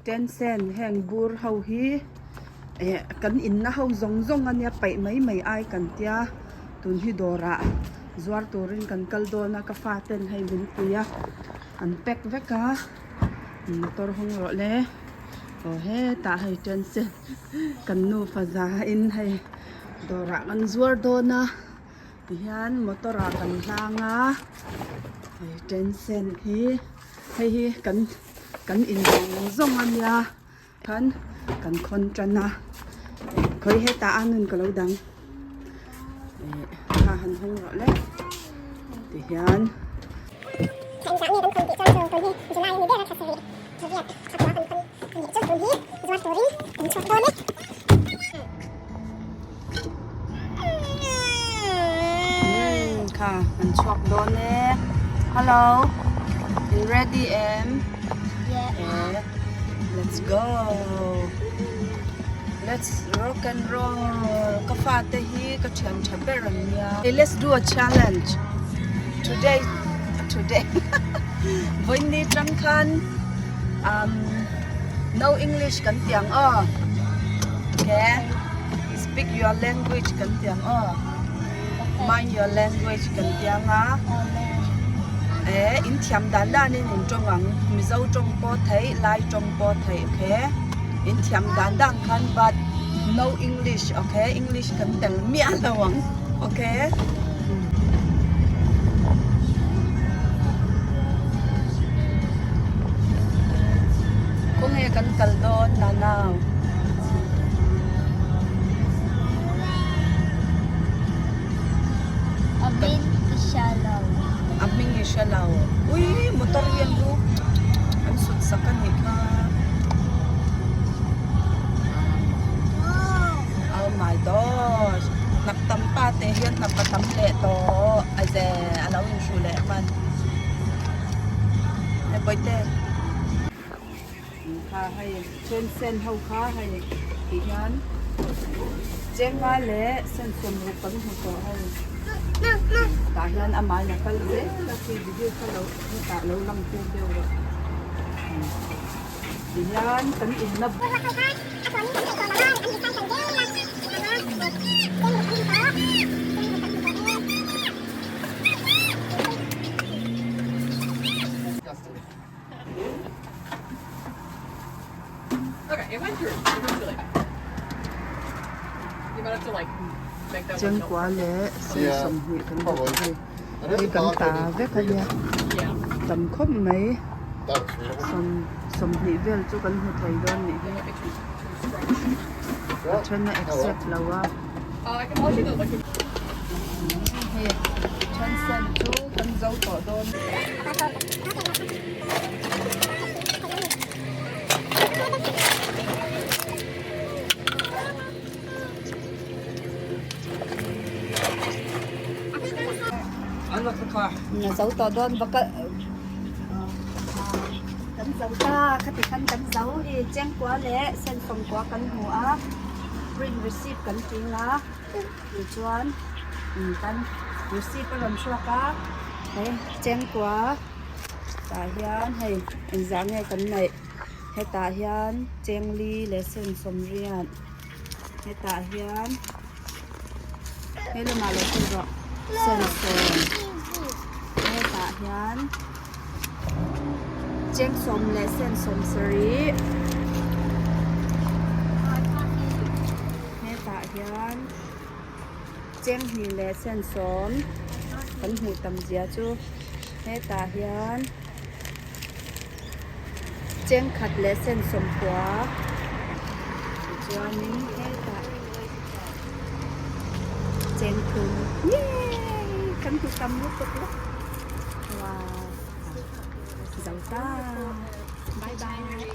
Ten cent heng bur ho hi eh kan inna ho zawng zawng ania paih mai mai ai kan tia tun hi dawrah zuar turin kan kal dawn a ka faten hei min pui a an pack vek a motor hawng rawh le aw hetah hei ten cent kan nufa zain hei dawrah kan zuar dawn a tihian motor ah kan hlang a hei ten cent hi hei hi kan kan in zawng zawng a nia khan kan khawn tan a khawi hetah a nun ka lo dang ih kha han hawng rawh le tihian. Kha kan chhuak dawn e hello in ready em yeah let's go let's rock and roll ka fate hi ka thian tha ber an nia let's do a challenge today today vawiin tang khan um no english kan ti ang aw okay speak your language kan ti ang aw mind your language kan ti ang a eh in thiam dan dan in in tawng ang mizo tawng pawh theih lai tawng pawh theih okay in thiam dan dan khan but no english okay english kan tel miah lo ang okay. Khawnge kan kal dawn Nanau? A hming i hre lo. A hming i hre lo. Ui motor hian lu an sut sak a nih kha. Oh my gosh. Hnap tam pa te hian hnap a tam leh tawh. Aize a lo inhru leh hman. Hei bawihte. Kha hei chen sen ho kha hei ti hian chenga leh sen sawmruk kan hmu tawh hei. Tah hian amahin a kal zel a khi video kha lo hetah lo lang tir deuh rawh. Ti hian kan inna Chengkua leh 20 kan hmu tawh hei hei kan ta vek a nia tam khawp mai 20 vel chu kan hmu thei dawn nih hi a then a accept lo a hei then sen chu kan zo tawh dawn. Na zo tawh dawn va kal kan zo ta khati khan kan zo hi chengkua leh sensawmkua kan hmu a print receipt kan ting a tichuan kan receipt a rawn chhuak a hei chengkua tah hian hei engzah nge kan neih hetah hian chengli leh sensawmriat hetah hian he lamah lo kal rawh sensawm hetah hian chengsawm leh sensawm sarih hetah hian chenghnih leh sensawm kan hmuh tam zia chu hetah hian Chengkhat leh sen sawmkua tichuanin hetah chengthum yay kan hmu tam lutuk lo wow zo ta bye bye.